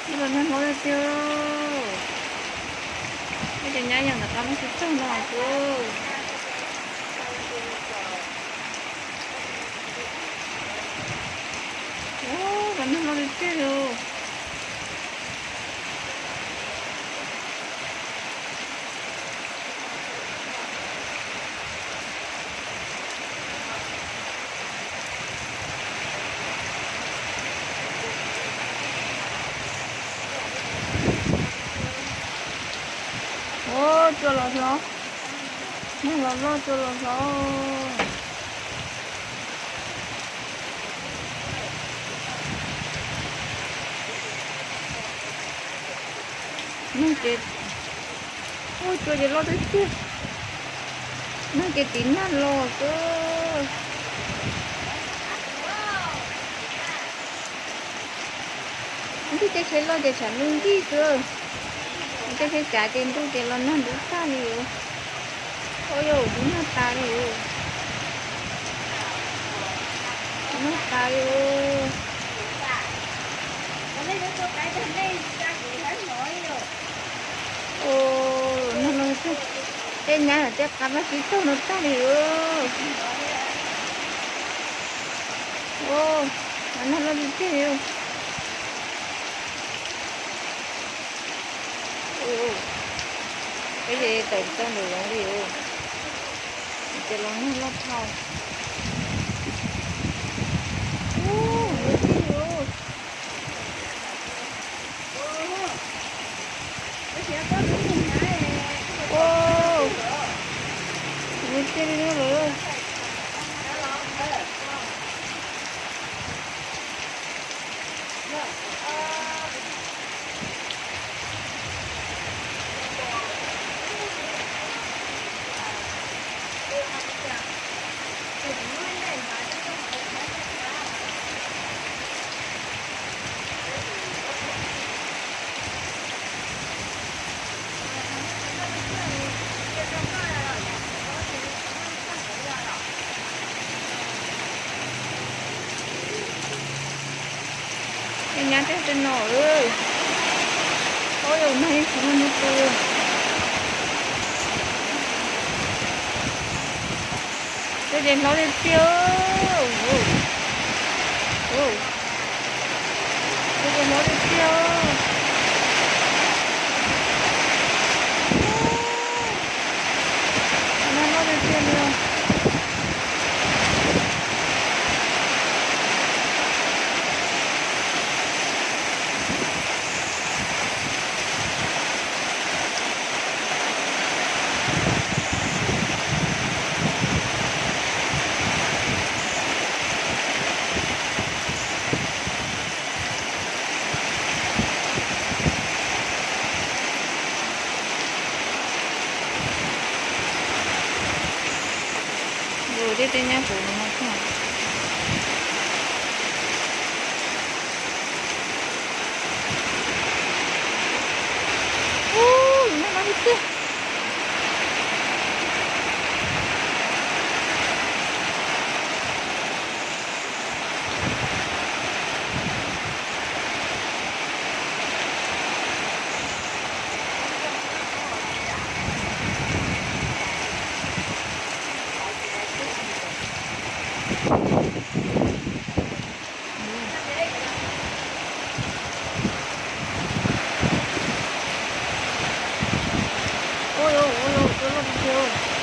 Nag hlob tiag tiag. Ib cov nyab yeej ntawm qab muab tsis txog no xwb. Ua, nag hlob tiag tiag li. Ua, cua los hlob. Nag los loj cua los hlob. Nag ces, ua, cua ces loj tiag tiag. Nag ces tiv nag los xwb. Ntug tej tsheb loj ces tshav ntuj ncig xwb. Tej tsheb tsav ces ntuj ces los nag ntub tag li. Ua, yog ntub nag tas li. Ntub nag tas li. Ua, nag los, tej nyab tej qab muab tsis txog no tag li. Ua, nag los tiag tiag li. Peb ces tawm txog ntawm zoov li. Ces los nag loj dhau. Ua, tiag li lawm. Tej nyab tej tej no. Ua, yog nag ib txhis muaj hnub tu. Tej ces hlob tiag tiag. Tej ces hlob tiag tiag. Nag loj tiag tiag li. Yus tej teb nyab kuv no tag. Ub, nag loj tiag tiag. Ua, ua, ua, cua loj tiag tiag.